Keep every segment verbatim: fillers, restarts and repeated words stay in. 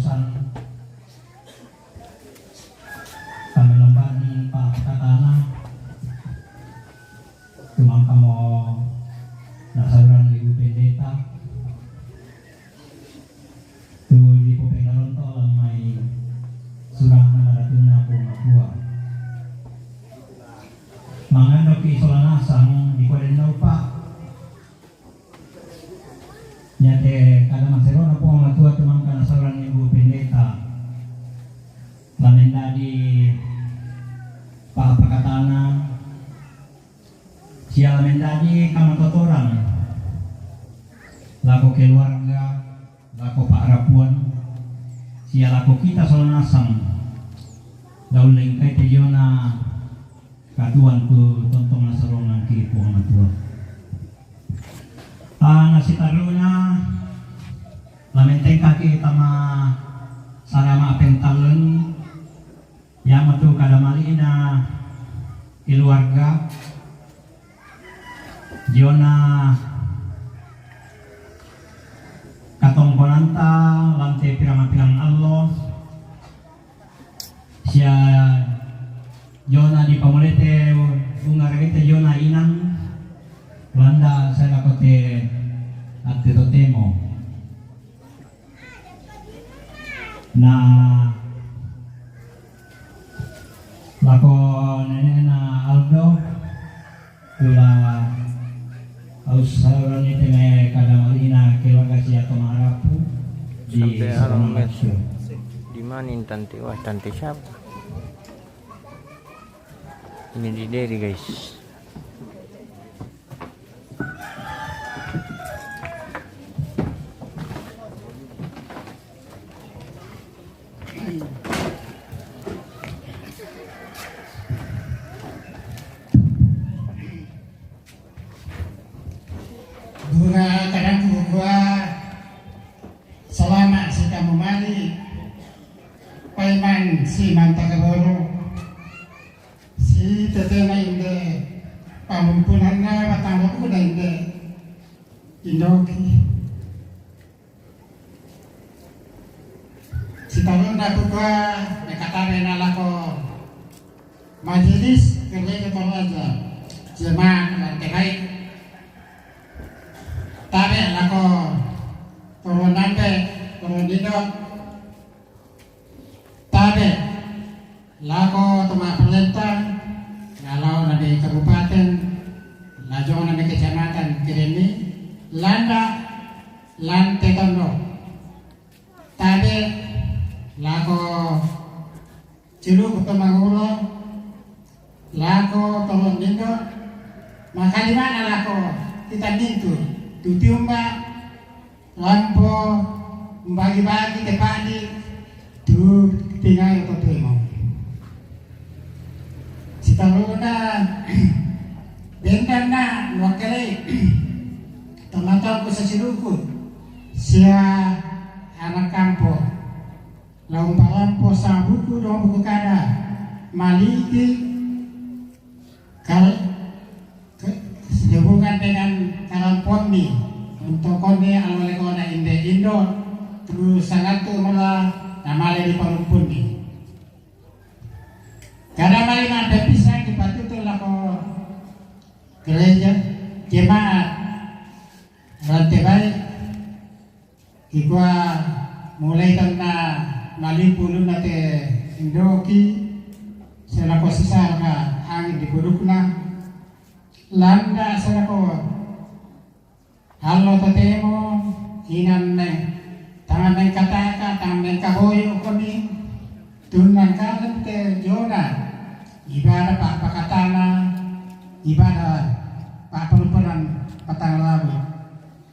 San, kami lombani pa katana, tumangkamo nasaran Ibu Pendeta, tu di popengaronto lamai surang na maratunna Puang Matua. Mangandoki sola nasang di koden naupa. Nyate kada maserona Puang Matua tumangka nasaran Ibu Pendeta. Lamendadi pa pakatana, sia lamendadi kamatotoran lako keluarga, lako pa'rapuan, sia lako kita sola nasang. Daun lengkai tejona katuan tu tontong nasarongangki Puang Matua. Ah, nasitaruna, lamentengkaki tama sarama pentalun, yamatu kada mali'na keluarga, jona katongkonanta lante pirang-pirang allo, sia jona di pamolete ungarete jona inang, landa saya kote ate totemo. Na lako nenena Aldo, tula ausaran ite me kada mali'na keluarga sia to marapu di Sampai alam Sakamangkasio. Di mana ini tante? Wah, tante siapa? Ini di Dedi, guys. Bunga kadangku gua selama si kamu mali paiman si mantaka baru si tetena inde pamumpunanna matangga kuda inde indoki. Sitarunna kukua mekatare na lako majelis gereja Toraja jemaat lantai baik. Tabe lako turun nambe turun dido. Tabe lako to ma'parentang, lalau na di kabupaten, lajong na di kecamatan, kirimi landa lante tondo. Tabe lako ciluku to manguro, lako to londindo, makalimana lako kita mintu, tutiumba, lampo, mbagi-bagi te padi, tu tingayo to tuemo. Sitaruna bendanna wakkelei, tomatauku sasiluku, sia anak kampo. Laung parampo sabuku dong buku kada, maliki, kal-, ke-, sehubungan dengan karamponni, untuk konni alole kona inde indo, terus sangat tu mula namale di parumpunni. Kada mali mapepisang dipatutu lako gereja, jemaat, rante baik, Kikua mulai tanna malimpu ulunna te indoki, selako sisarka angin di pudukna, landa selako allo totemo, inang me, tangan mengkataka, tangan mengkaboyo koni, tunang kalem te jona, ibadah pa pakatana, ibadah pa pelupenan patang labu.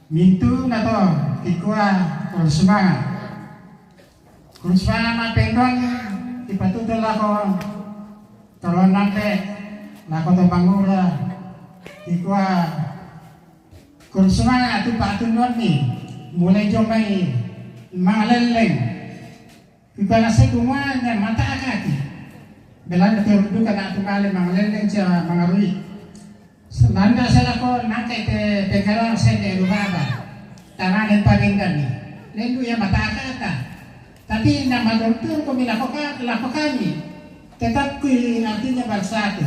Mintu na to kikua kul sumanga. Kul sumanga ma pendongi, ipatutu lako tolonante, lako to pangura, kikua kul sumanga tu patundonni, mulai jomai mangalelleng. Ipanaseku muane mata akaki. Belanda teruduka na tumale mangalelleng cia mangarui. Semanda selako nangke te pengkarang sende rubaba. Tanane padengkani. Lendu ya mata akata. Tapi nama dokter kami lakukan, lakukan ni. Tetap kui artinya bersatu.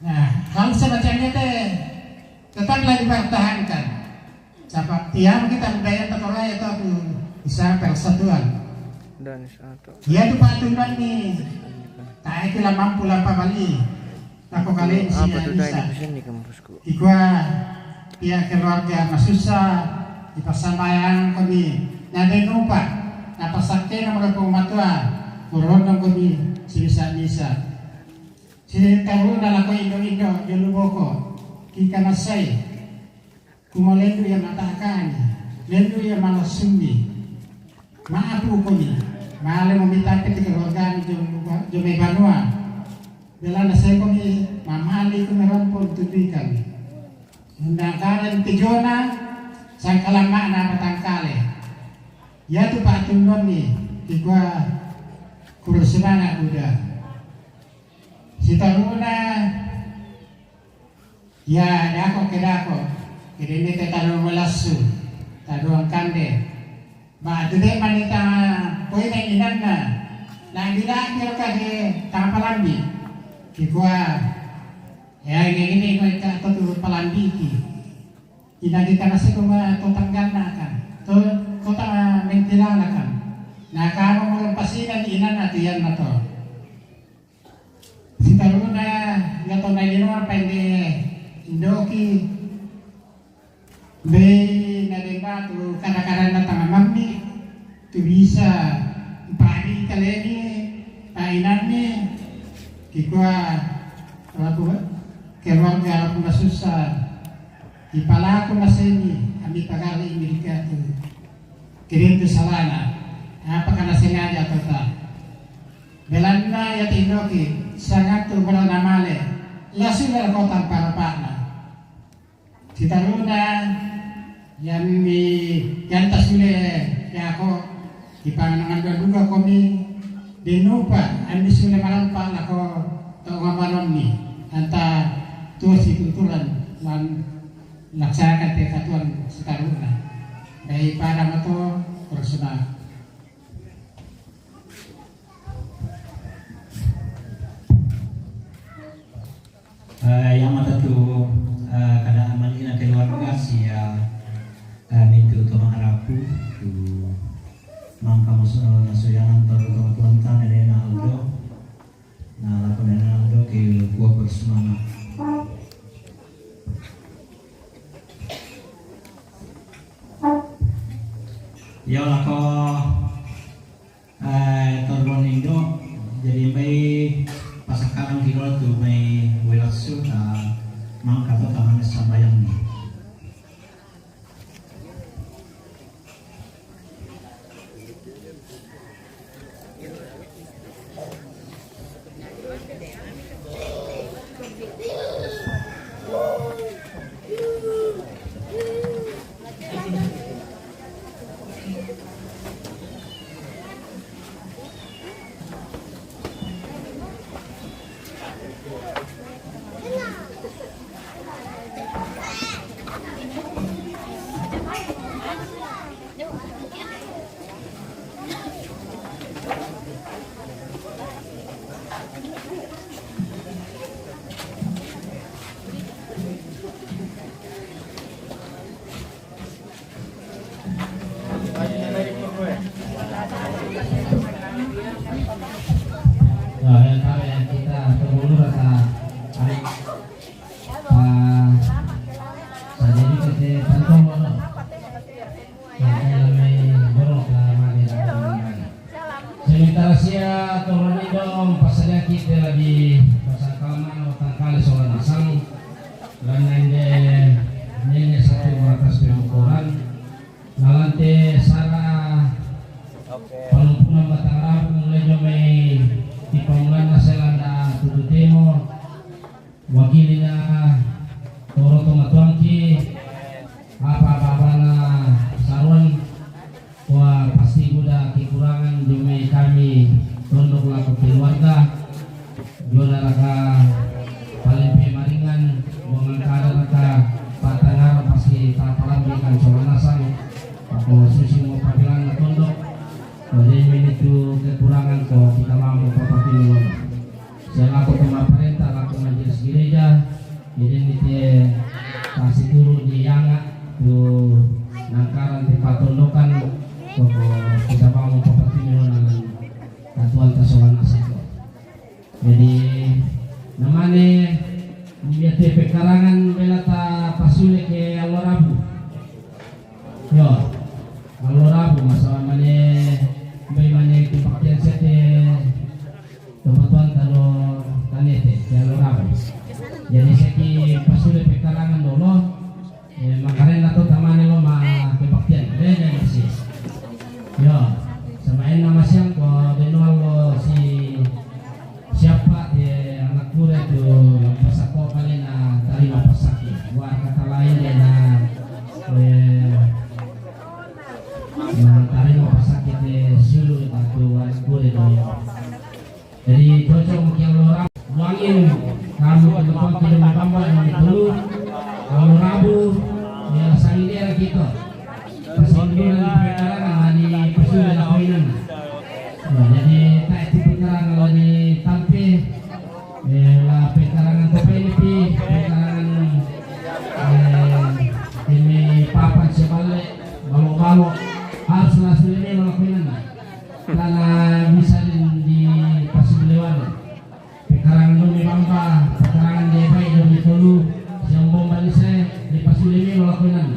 Nah, hal semacam itu tetaplah dipertahankan. Sebab tiap kita budaya tak itu tu bisa persatuan. Dan satu. Ya tu patut ni. Tak itu lah mampu lah pabali. Tako kali si Anisa. Ikua pia keluarga masusa, ipasambayang kami, na denupa, na pasakena mula ko matua, kurondong kami si misa-misa. Si tahu na lako indo-indo, joluboko, kika nasai. Kumo lendu ya matakani, lendu ya malasumbi. Maapu koni, male mo mitapiti keluargani jo, jo mai banua. Bela na sai koni, mamali ko merompon tutuikan. Undang karen tejona, sangkala makna patangkale. Ya tu patundon ni, kikua kurus semangat muda. Si taruna, ya, dako ke dako. Kede ne te tado melasu, tado angkande. Ba tu de manita poina inanna. Lagi-lagi ka de tapalambi. Kikua, ya, ini, ini ko ka to tu palambi ki. Ina kita nasi kuma to tanggana kan. To, to ta mentilana kan. Na kamo mo pasina inanna tu yan na to. Si taruna, ya to na lino pende indoki. Be na demba tu kada-kada na tanga mammi. Tu bisa padi kaleni, painanni, kikua rapu, keluarga rapu na susah. Ipalaku maseni, ami pagari Amerika tu. Kirim tu salana. Apa kana sengaja atau tak? Belanna ya tindoki, sangat tu berana male. Lasula kota parapana. Si taruna, yammi yanta sule yako, ipangangan dua duka komi, denupa, ammi sule marampa lako to ngamalonni, anta tuo si tuturan, lan laksaka te katuan si taruna. Daripada mato, terus na. Eh, yang mata tu, eh, kada mali'na keluarga sia, eh, mintu to mangarapu tu mangka musu nasuyangan to to tuanta nene na Aldo. Na lako nene na Aldo ke kuat bersemangat. Ya lako Eh, torbon indo, jadi mai pasakaran kilo tu mai welaksu ta mangkato tangan sambayang ni. Nah, yang kami yang kita tunggu dulu rasa. Ah, jadi kita pantau dulu. Sementara sia toroni dong pasanyaki te lagi pasangkalaman tangkali sola nasang. Lanande nene satu meratas pemukulan. Lalante sara palumpunan batang rabu mulai jomai tipangulan naselanda tutu temo. Wakilina toro tomatuangki apa babana saruan. Wah, pasti guda kekurangan jomai kami tondok lako keluarga. Jona raka paling pe maringan, bongan kada raka patangar pasti tapalambikan sola nasang. Ako susi mo pabilang tondok. Wajai meni Itu kekurangan ko kita mampu papatino. Selaku pemaparenta, laku majelis gereja, jadi ini te kasih turun di yanga tu nangkaran te patondokan ko kita mampu papatino dengan katuan tasolan asako. Jadi, namane, iya te pekarangan bela ta pasule ke allo Rabu. Yo, allo Rabu masalah mane, bai mane kebaktian sete, tematuan talo tanete, ke allo Rabu. Jadi, seki pasule pekarangan dolo, Eh, makarena to tamane lo ma kebaktian. Rena isi. Yo, sama ena masiang ko benua lo si siapa di anak kure tu pasako kali na tarima pasaki. Buat kata lain dia na, eh, na tarima pasaki te sulu atau anak kure do. Jadi cocok mungkin lo Rabu. Wangin kamu ke depan tidak tambah yang dulu. Kalau Rabu, ya, sangin dia kita. Pasal dulu di pekarangan, di pasal di lakoinan. Nah, jadi tak itu pekarangan di tampe, eh, la pekarangan tope ini pi, pekarangan, eh, ini papan sebalik, balo-balo, harus langsung ini lakoinan. Karena bisa di, di Pasibulewana. Pekarangan dumi bamba, pekarangan di bai dumi tolu, siang bomba ni se, di Pasibulewana lakoinan.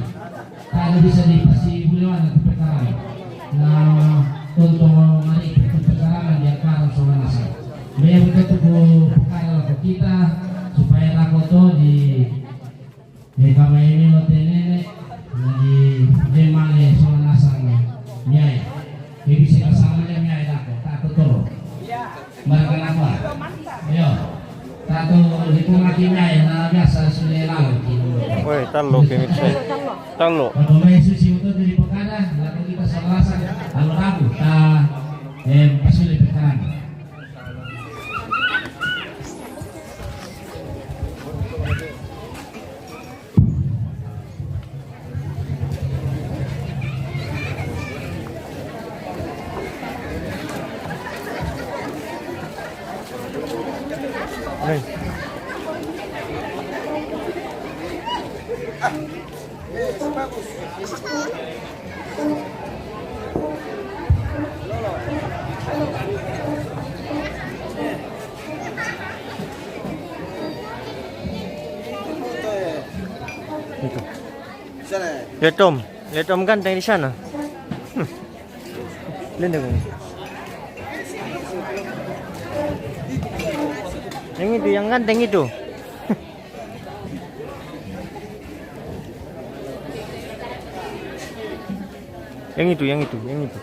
Karena bisa di Pasibulewana tu pekarangan. Nah, untuk mari ikut pekarangan di Angkaran Solanasa. Biar kita tuku pekarangan ke kita, supaya rakoto di Meka mai milo tenene, jadi de male sola nasang miai. Jadi bisa kasama dia miai dako, tak betul. Mereka apa? Yo, tak tu di rumah miai, na biasa sudah lalu. Woi, talo ke mitse. Talo. Kalau mai susi untuk jadi pekada, lalu kita sola nasang, kalau ragu, tak, eh, pasule pekarangan. Hey. Itu. Lihat Om, lihat Om ganteng di sana. Hmm. Lihat deh, Om. Yang itu, yang ganteng itu. Yang itu, yang itu, yang itu.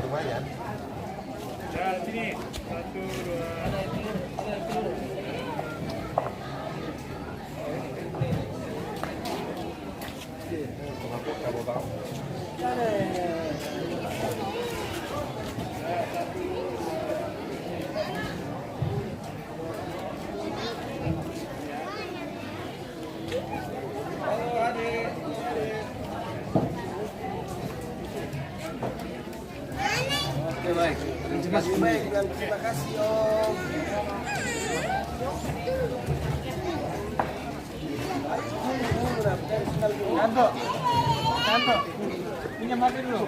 Lumayan. Ya, sini. Satu, dua. Oke, baik. Terima kasih, baik, dan terima kasih, Om. Kanto, kanto, pinjam H P dulu.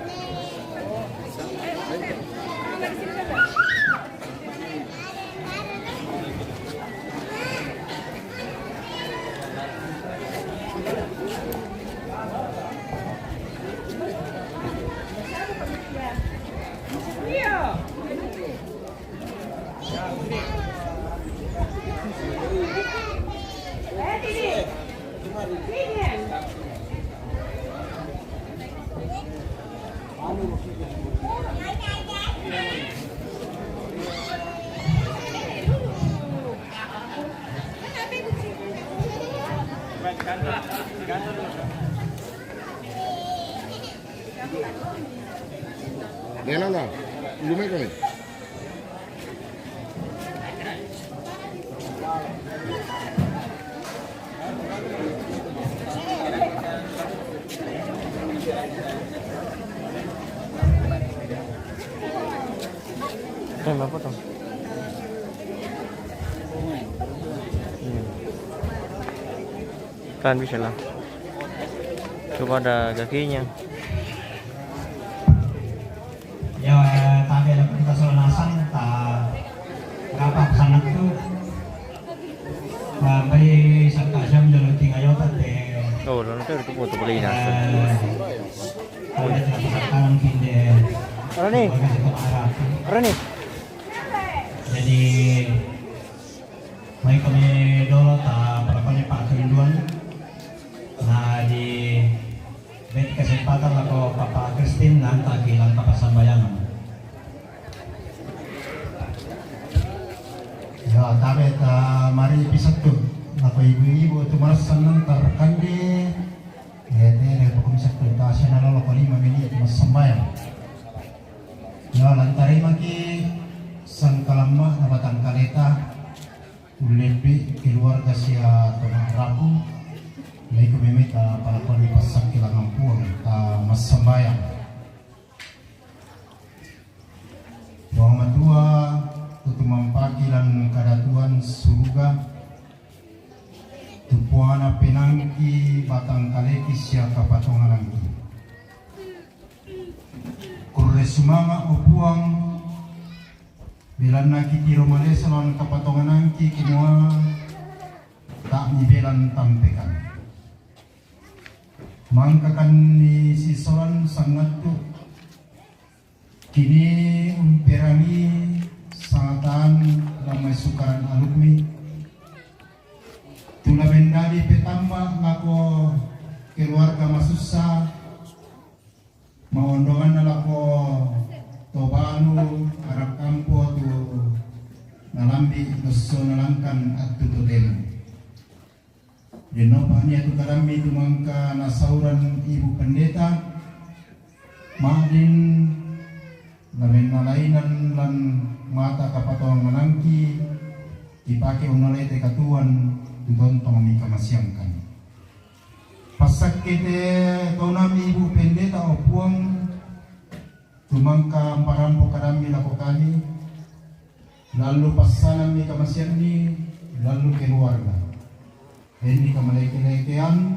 Dela la, lume kami. Eh, apa tuh? Iya. Kan bisa lah. Coba ada kakinya. Ya, tabe la kita sola nasang, ta ngapa sana tu. Sampai saka jam jolo tinggal yo tate. Oh, lo nanti itu foto beli nasi. Ada kita saka mungkin deh. Ada nih. Ada nih. Jadi, mai kami dolo ta palakoni pa'tunduan. Na di beti kesempatan lako Papa Christine nanta ki langka passambayangan. Ya, tabe ta mari pisattu lako ibu-ibu tu marassan nanta kande. Eh, tene pako misattu ta siana lolo ko lima menit massambayang. Ya, lantarimaki sangkalamma na batang kaleta. Ullepi keluarga sia tona rabu, na iko memeta palakoni passakkelangan Puang ta massambayang. Puang Matua, tu tumampaki lan kadatuan suruga, tu puana penangki batang kaleki sia kapatonganangki. Kurre sumanga o Puang, belanna kitiro malesa lawan kapatonganangki kumua tak mibelan tampekan. Mangkakan ni sisolan sangattu, kini umperangi sangatan lamai sukaran alukmi, tula mendali petamba lako keluarga masussa, maondonganna lako to balu arakkampo tu nalambi dosso nalangkan attu totemu. Dennopa nia tu kadammi tu mangka nasauran Ibu Pendeta, ma'din lamenna lainan lan mata kapatonganangki, ipake unnalai te katuoan tu tontong mikamasiangkan. Passakke te tonami Ibu Pendeta, o Puang, tu mangka mparampo kadammi lako kami, lallu passanammi kamasianni, lallu keluarga. Denni kamaleke-lekean,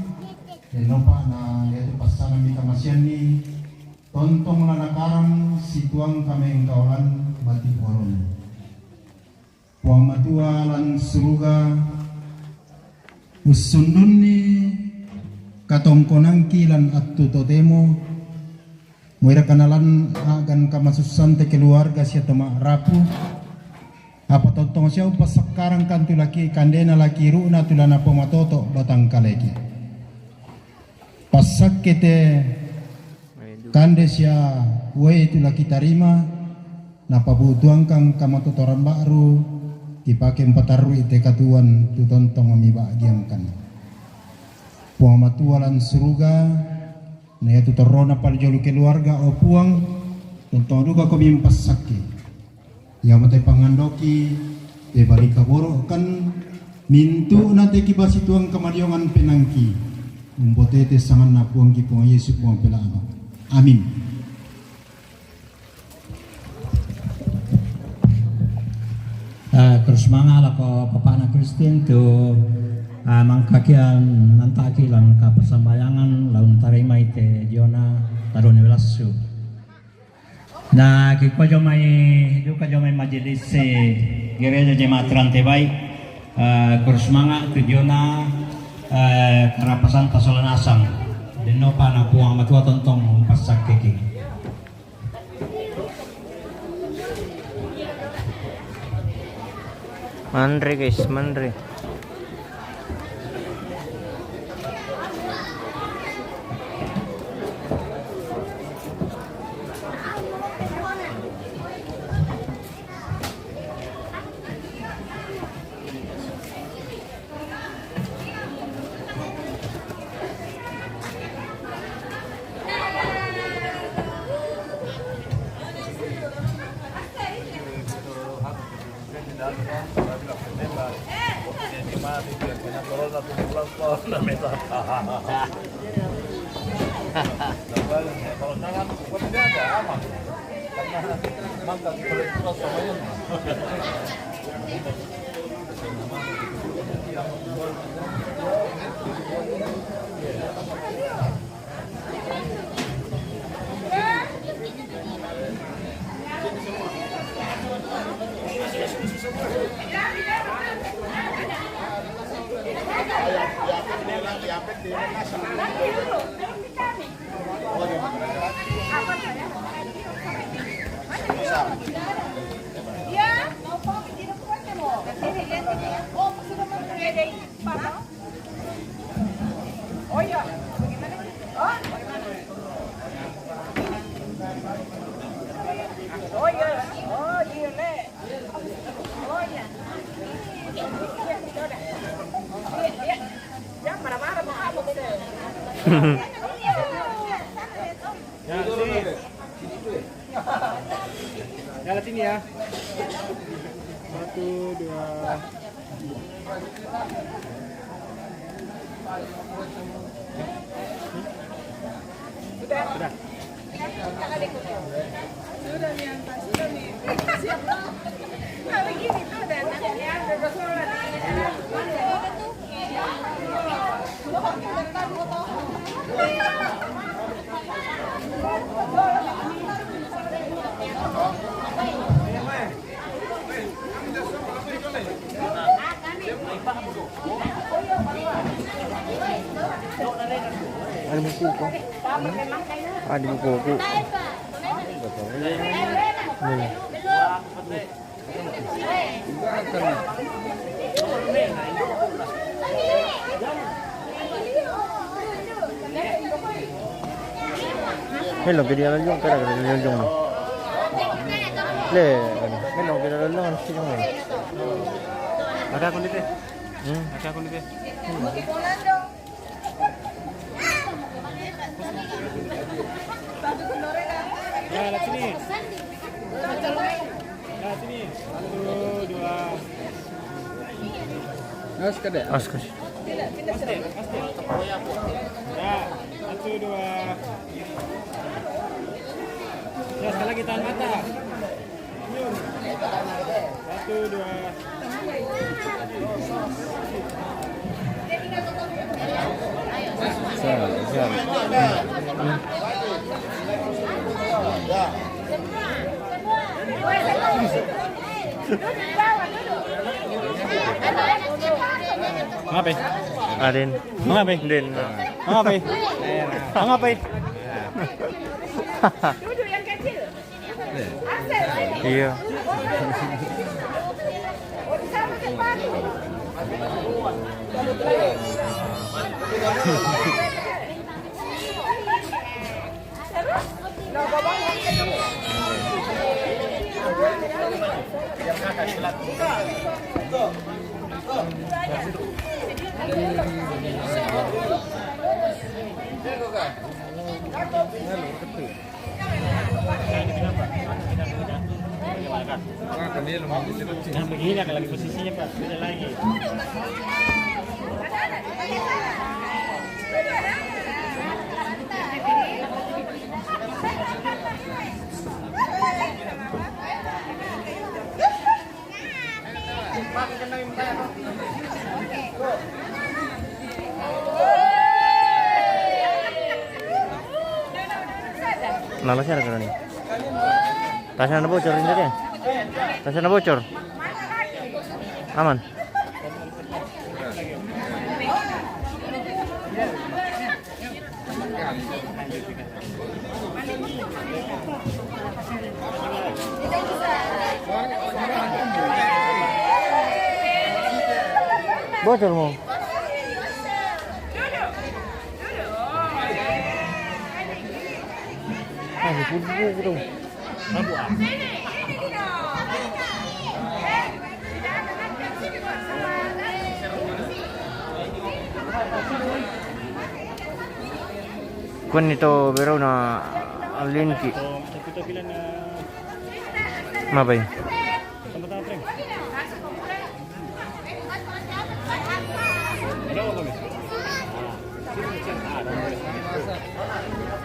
dennopa na iatu passanammi kamasianni, tontong la nakarang situang kamengkaolan mati poloni. Puang Matua lan suruga, Sundunni katongkonangki lan attu totemo, muira kanalan agan kamasussante keluarga sia toma rapu, apa tontong sia upassakkarangkan tu laki kandena laki ru'na tu lana pomatoto batang kaleki. Passakke te kande sia wae tu laki tarima, napabutuangkan kamatotoran ba'ru, kipake mpatarrui te katuoan tu tontong mamibagiangkan. Puang Matua lan suruga, na iatu torrona paljolu keluarga, o Puang, tontong duka komi mpassakke. Iamo te pangandoki, te bali kaboro'kan, mintu'na te kibasituang kamaliongan penangki, umpotete sanganna Puangki Puang Yesu Puang Pela'ba. Amin. Eh, terus manga lako papana Kristen tu, eh, mangkakian nantaki lan kapassambayangan laun tarimai te diona tarone welassu. Na kikua jomai duka jomai majelis, eh, gereja jemaat Rantebai, eh, kurus manga tu diona, eh, karapasanta sola nasang. Dennopa na Puang Matua tontong mpassakkeki. Manre guys, manre. Ya, sini. Ya, lihat sini ya. Satu, dua. Sudah. Sudah. Sudah nih, Anta. Sudah nih. Siap. Nah, begini tuh, dan nanti diambil ke sekolah. Ada buku kok. Ada buku kok. Nih. Melo ke dia lanjong, kada kada dia lanjong. Le, melo ke dia lanjong, si jong. Ada aku ni teh. Hmm. Ada aku ni teh. Ya, lihat sini. Lihat sini. Satu, dua. Awas, kada. Awas, kada. Aste, aste. Ya, satu, dua. Ya, sekali lagi tahan mata. Satu, dua. Siap, siap. Maaf ya. Aden. Mangapa? Den. Mangapa? Mangapa? Iya. Nah, begini akan lagi posisinya, Pak. Beda lagi. Nah, masih ada kerani. Tasnya ada bocor ini deh. Tasnya ada bocor. Aman. Bocor mo. Ah, dipupuk dong. Kuan itu baru na linki. Mapai.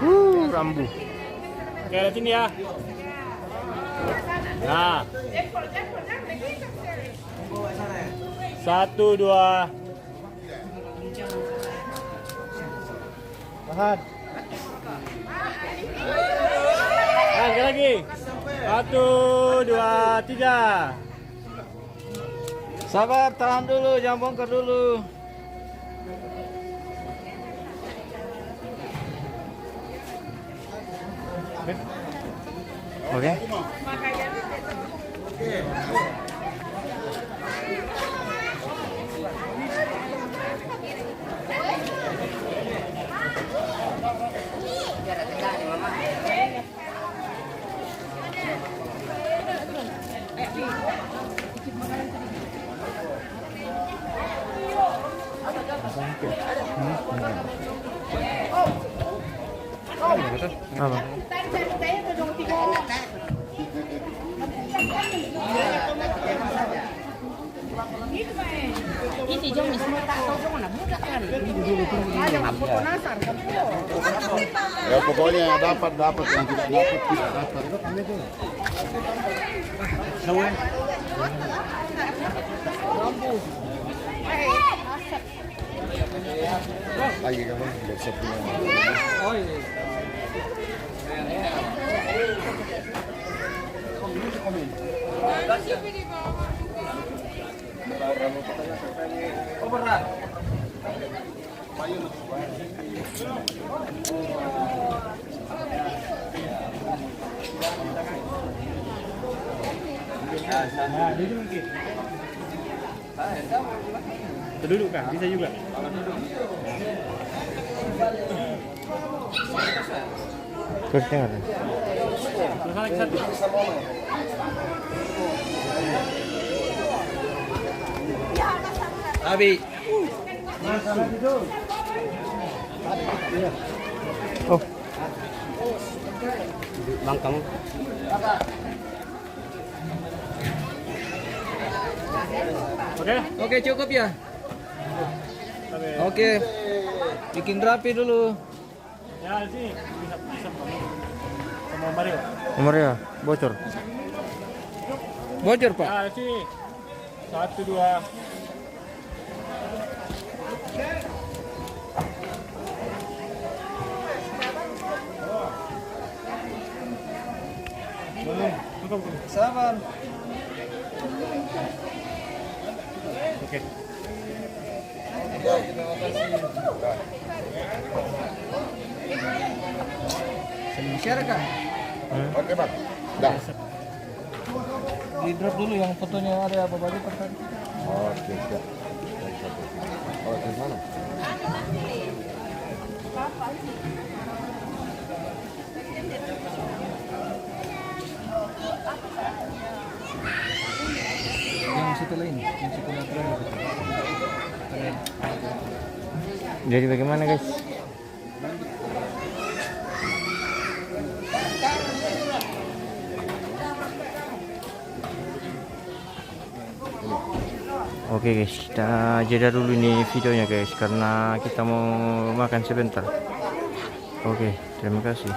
Uh, rambu. Oke, lihat sini ya. Nah. Satu, dua. Tahan. Nah, sekali lagi. Satu, dua, tiga. Sabar, tahan dulu, jangan bongkar dulu. Oke. Apa? Ya, pokoknya dapat, dapat, yang tidak dapat, tidak dapat. Lagi kamu tidak siap punya. Nah, duduk mungkin. Duduk kan, bisa juga. Terus jangan. Terus lagi satu. Abi. Oh. Bangkang. Oke. Oke, cukup ya. Oke. Bikin rapi dulu. Ya, sini. Bisa, bisa. Sama Mario. Mario, bocor. Bocor, Pak. Ya, sini. Satu, dua. Sabar. Oke. Share kan? Oke, Bang. Dah. Di drop dulu yang fotonya ada apa baju pertama. Oke, siap. Oke, mana? Yang situ lain, yang situ natural. Jadi bagaimana, guys? Oke, guys, kita jeda dulu ini videonya, guys, karena kita mau makan sebentar. Oke, terima kasih.